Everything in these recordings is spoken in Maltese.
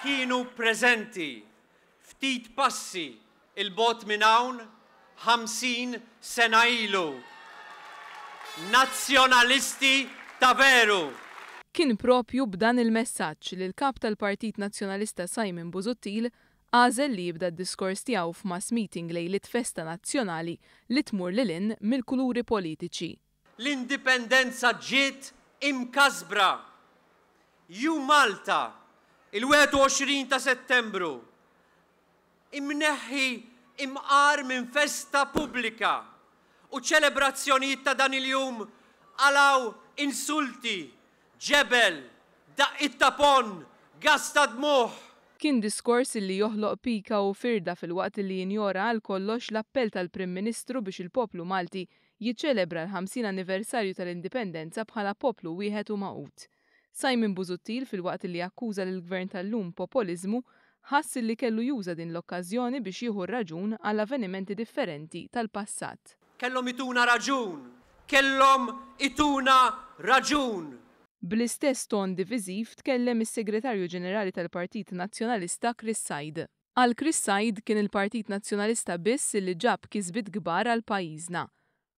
kienu preżenti ftit passi 'l bogħod minn hawn 50 sena ilu. Nazzjonalisti ta' veru! Kien propju b'dan il-messaġġ li l-Kap tal-Partit Nazzjonalista Simon Busuttil għażel li jibda d-diskors tiegħu f'mass meeting lejliet festa nazzjonali li tmur lil hinn mill-kuluri politiċi. L-Indipendenza ġiet imkasbra. Jum Malta, il-21 ta' Settembru, imneħħi imqar minn festa pubblika u ċelebrazzjonijiet ta' dan il-jum qalgħu insulti, ġebel, daqqiet ta' ponn, gass ta' dmugħ. Kien diskors li joħloq pika u firda filwaqt li jinjora għal kollox l-appell tal-Prim Ministru biex il-poplu Malti jiċċelebra l-50 anniversarju tal-Indipendenza bħala poplu wieħed u magħqud. Simon Busuttil, filwaqt li akkuża lill-Gvern tal-lum b'popoliżmu, ħass li kellu juża din l-okkażjoni biex jieħu r-raġun għal avvenimenti differenti tal-passat. Kellhom ituna raġun! Kellhom ituna raġun! Bl-istess ton diviżiv tkellem is-Segretarju Ġenerali tal-Partit Nazzjonalista Chris Said. Għal Chris Said kien il-Partit Nazzjonalista biss li ġab kisbiet kbar għal pajjiżna.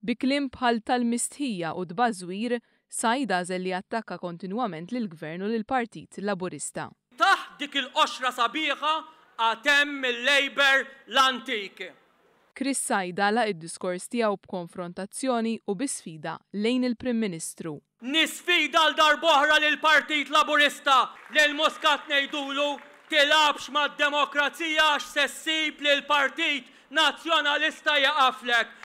Bi kliem bħal tal-mistħija u tbażwir, Said għażel li jattakka kontinwament lill-Gvern u lill-Partit Laburista. Taħt dik il-qoxra sabiħa għad hemm il-Labour l-antik. Chris Said għalaq id-diskors tiegħu b'konfrontazzjoni u bi sfida lejn il-Prim Ministru. Nisfida għal darb'oħra lill-Partit Laburista, lil Muscat ngħidulu tilgħabx mad-demokrazija għax se ssib lill-Partit Nazzjonalista jaqaflek.